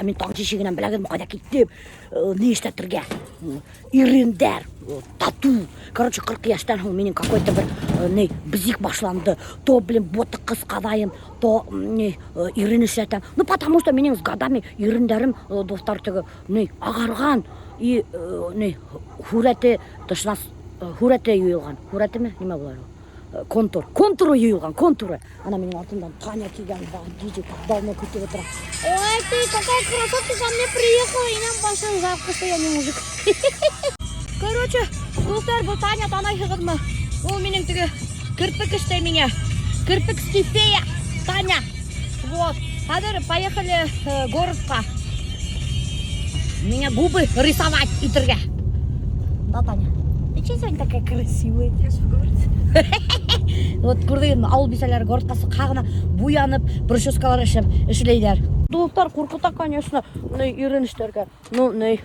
Ә мин таң тишегенән беләгеҙме ҡайҙа киттем? Ни эшләтергә? Ирендәр, тату. Короче, 40 йәштән һуң минең какой-то бер ни бзик башланды. То, блин, ботокс ҡаҙайым, то ни ирен эшләтәм. Ну, потому что минең с годами ирендәрем, дуҫтар, теге ни ағарған и ни һүрәте тышына һүрәте юйылған. Һүрәтеме? Нимә була ул? Контур. Контуры йыйылған, контуры. Ана минең артымдан Таня килгән, водитель давно көтөп ултыра. Ой, ты какая красотка ко мне приехала, и нам башын жалко, что я не мужик. Короче, дуҫтар, был Таня таныйһығыҙмы? Ул минең теге керпек эшләй миңә. Керпекский фея Таня. Вот. Хәҙер поехали городҡа. Миңә губы рисовать итергә. Да, Таня? Ты че сегодня такая красивая? Я же в городе. Вот күрҙегеҙме, ауыл бисәләре городҡа сыҡһа ғына буянып, прическалар эшләп эшләйҙәр. Дуҫтар, ҡурҡыта, конечно, ни ирен эшләргә. Ну, ни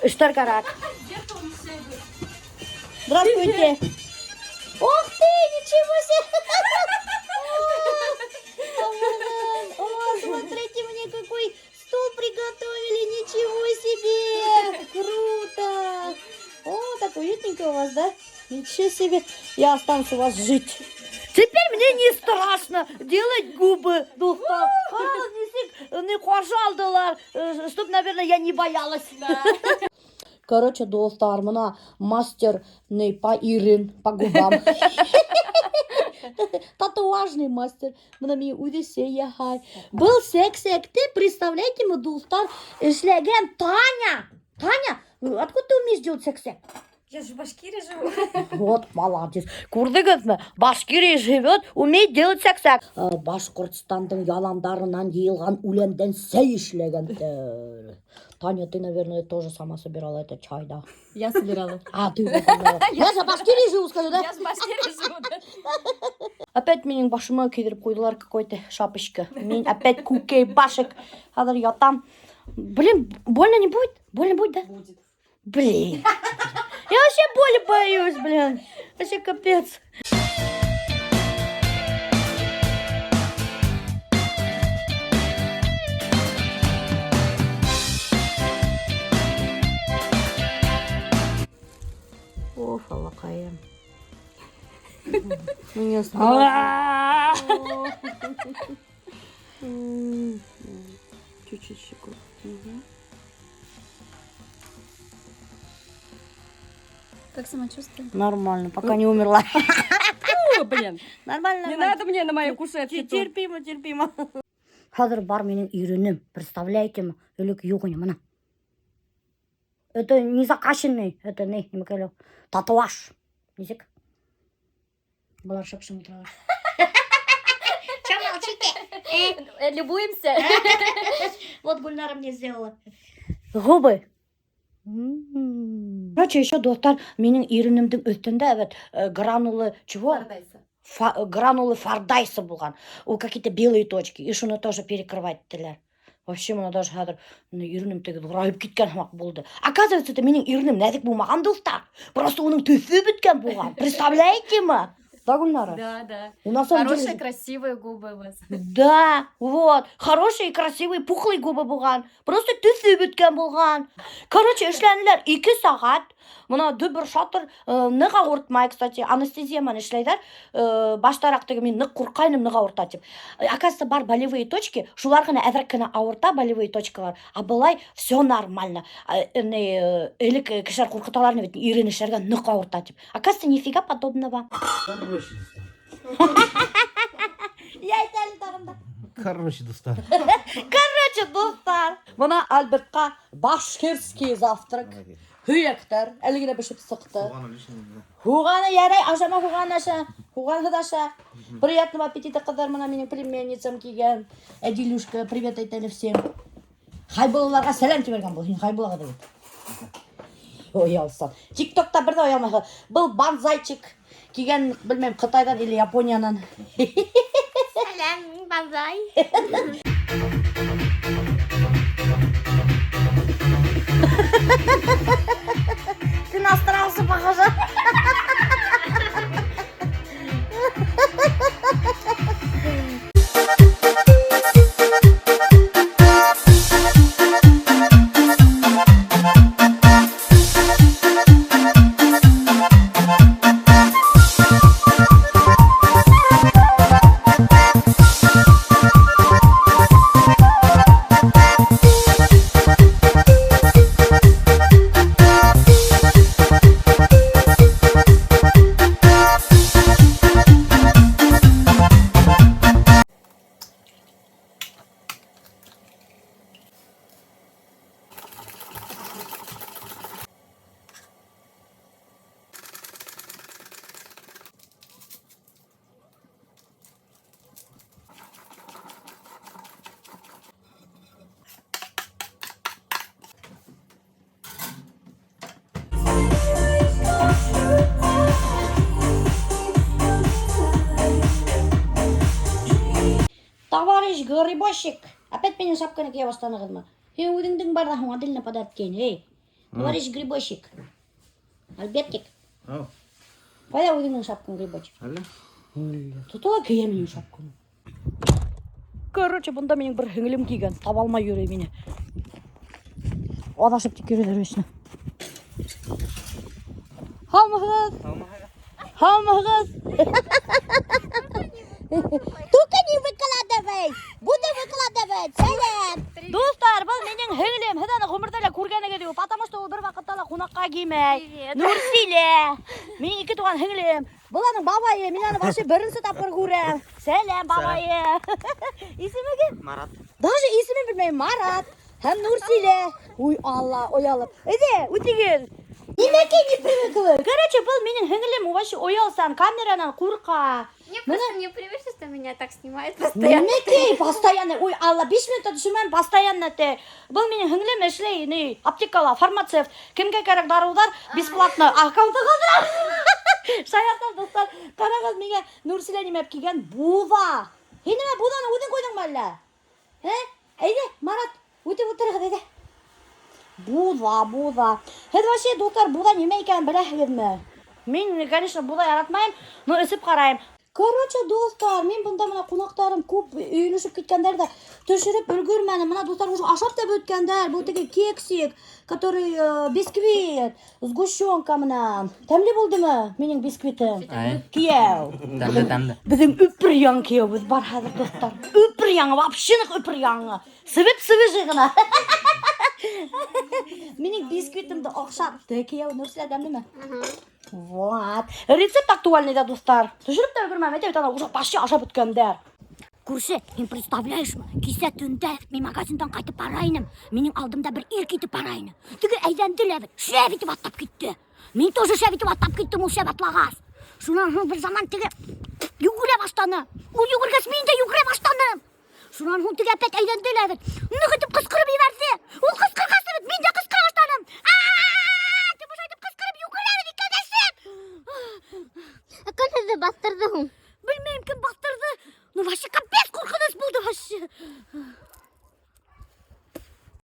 эшләр кәрәк. Здравствуйте. Ух ты, ничего себе! О, смотрите, мне какой стол приготовили, ничего себе! Круто! О, так уютненько у вас, да? Ничего себе! Я останусь у вас жить. Теперь мне не страшно делать губы, дуҫтар. Не ҡаршы алдылар, чтоб, наверное, я не боялась. Да. Короче, дуҫтар, бына мастер не по ирен, по губам. Татуажный мастер. Бына миңә үҙе яһай. Был сәксәкте, представляете мы, дуҫтар, эшләгән Таня. Таня, откуда ты умеешь делать сәксәк? Я же в Башкирии живу. Вот, молодец. Күрҙегеҙме? Башкирия живет, умеет делать сәксәк. Башҡортостандың яландарынан йыйылған үләндән сәй эшләгәндәр. Таня, ты, наверное, тоже сама собирала этот чай, да? Я собирала. А, ты его собирала. Я же в Башкирии живу, скажу, да? Я в Башкирии живу, да. Опять минең башыма кейҙереп ҡуйҙылар какой-то шапочка. Мин опять күкәй башек. Хәҙер ятам. Блин, больно не будет? Больно будет, да? Будет. Блин. Я вообще боли боюсь, блин. Вообще капец. Оф, Аллаҡайым. Мне страшно. Чуть-чуть щеку. Как самочувствие? Нормально, пока не умерла. О, блин. Нормально, Не нормально. надо мне на мою кушетку. Терпимо, терпимо. Хәҙер бар минең иренем, представляете, элек юҡ ине бына. Это не закашенный, это не, нимә татуаж. Нисек? Былар шып-шым ултыралар. Че молчите? Любуемся. Вот Гульнара мне сделала. Губы. Короче, еще, дуҫтар, минең иренемдең өҫтөндә бит гранулы чего? Гранулы Фордайса булған. Ул какие-то белые точки. И шуны тоже перекрывать иттеләр. Вообще, бына даже хәҙер иренем теге ҙурайып киткән һымаҡ булды. Оказывается, это минең иренем нәҙек булмаған, дуҫтар. Просто уның төҫө бөткән булған. Представляете мы? Да, Гульнара? Да, да. У нас самом Хорошие, деле... красивые губы у вас. Да, вот. Хорошие, красивые, пухлые губы булған. Просто төҫө бөткән булған. Короче, эшләнеләр 2 сәғәт. Бына дөбөр шатыр, ныҡ ауыртмай, кстати, анестезия менән эшләйҙәр. Баштараҡ теге мин ныҡ ҡурҡайным, ныҡ ауырта тип. Оказывается, бар болевые точки, шулар ғына әҙерәк кенә ауырта болевые точкалар. А былай все нормально. Элек кешеләр ҡурҡыталар бит, ирен эшләргә ныҡ ауырта тип. Оказывается, нифига подобного. Короче, Я әйтәле тағында. Короче, дуҫтар. Короче, дуҫтар. Бына Альбертҡа башкирский завтрак. Һөйәктәр әле генә бешеп сыҡты. Һуғаны ярай, ашама һуған аша, һуғанһыҙ аша. Приятного аппетита, ҡыҙҙар, бына минең племянницам килгән. Әдилюшка, привет әйтәле всем. Хайбулаларға сәләм ебәргән был, һин Хайбулаға да бит. Оялсан. ТикТокта бер ҙә оялмай. Был банзайчик килгән, белмәйем, Ҡытайҙан или Япониянан. Сәләм, банзай. Ты на страуса похожа. Товарищ грибочек, опять минең шапканы кейә башланығыҙмы? Һин үҙеңдең бар ҙа һуң отдельно подарок кейен, эй. Товарищ грибочек. Альбертик, Ау, ҡайҙа үҙеңдең шапкаң, грибочек? әллә? Тота ла кейә минең шапканы. Короче, бында минең бер һеңлем килгән, таба алмай йөрөй мине. Аҙашып тик йөрөйҙәр вечно. Һаумыһығыҙ? Һаумыһығыҙ? Только не выкладывай! Буду выкладывать! Сәләм! Дуҫтар, был минең һеңлем. Һеҙ аны ғүмерҙә лә күргәнегеҙ юҡ, потому что ул бер ваҡытта ла ҡунаҡҡа килмәй. Привет. Нурсилә. Минең ике туған һеңлем. Был аның бабайы. Мин аны вообще беренсе тапҡыр күрәм. Сәләм, бабайы. Исеме кем? Марат. Даже исемен белмәйем. Марат һәм Нурсилә. Уй, Алла, оялып. Әйҙә, үтегеҙ. Нимәкәй не привыкла. Короче, был минең һеңлем, вообще оялсан, камеранан ҡурҡа. Мне просто непривычно, что меня так снимают постоянно. Нимәкәй, постоянно. Ой, Алла, 5 минутта төшөрмәм, постоянно те. Был минең һеңлем эшләй, ни, аптекала, фармацевт. Кемгә кәрәк дарыуҙар, бесплатно. Аккаунты ҡалдырам. Шаяртам, дуҫтар. Ҡарағыҙ, миңә Нурсилә нимә алып килгән? Буҙа. Һин нимә, буҙаны үҙең ҡуйҙыңмы әллә? Ә? Әйҙә, Марат, үтеп ултырығыҙ, әйҙә. Буҙа, буҙа. Һеҙ вообще, дуҫтар, буҙа нимә икәнен беләһегеҙме? Мин, конечно, буҙа яратмайым, но эсеп ҡарайым. Короче, дуҫтар, мин бында мына ҡунаҡтарым күп өйөлөшөп киткәндәр ҙә төшөрөп өлгөрмәнем. Мына дуҫтар уже ашап та бөткәндәр. Был теге кексик, который бисквит, сгущенка менән. Тәмле булдымы минең бисквитым? Ай. Кейәү. Тәмле, тәмле. Беҙҙең өпөр яңы кейәүебеҙ бар хәҙер, дуҫтар. Өпөр яңы, вообще ныҡ өпөр яңы. Сыбып свежий ғына. Минең бисквитымды оҡшатты кейәү. Нурсилә, тәмлеме? Вот. Рецепт актуальный да, дуҫтар. Төшөрөп тә өлгөрмәнем, әйтә бит ана уже почти ашап бөткәндәр. Күрше, һин представляешь, кисә төндә мин магазиндан ҡайтып бара инем. Минең алдымда бер ир китеп бара ине. Теге әйләнде лә бит, шәп итеп атлап китте. Мин тоже шәп итеп атлап киттем ул шәп атлағас. Шунан һуң бер заман теге йүгерә башланы. Ул йүгергәс мин дә йүгерә башланым. Шунан һуң теге опять әйләнде лә бит. Ныҡ итеп ҡысҡырып ебәрҙе. Ул ҡысҡырғас бит, мин дә ҡысҡыра башланым. А-а-а! Тип ошолай итеп ҡысҡырып йүгерәбеҙ икәүләшеп. А кем һеҙҙе баҫтырҙы һуң? Белмәйем, кем баҫтырҙы. Ну вообще капец ҡурҡыныс булды вообще.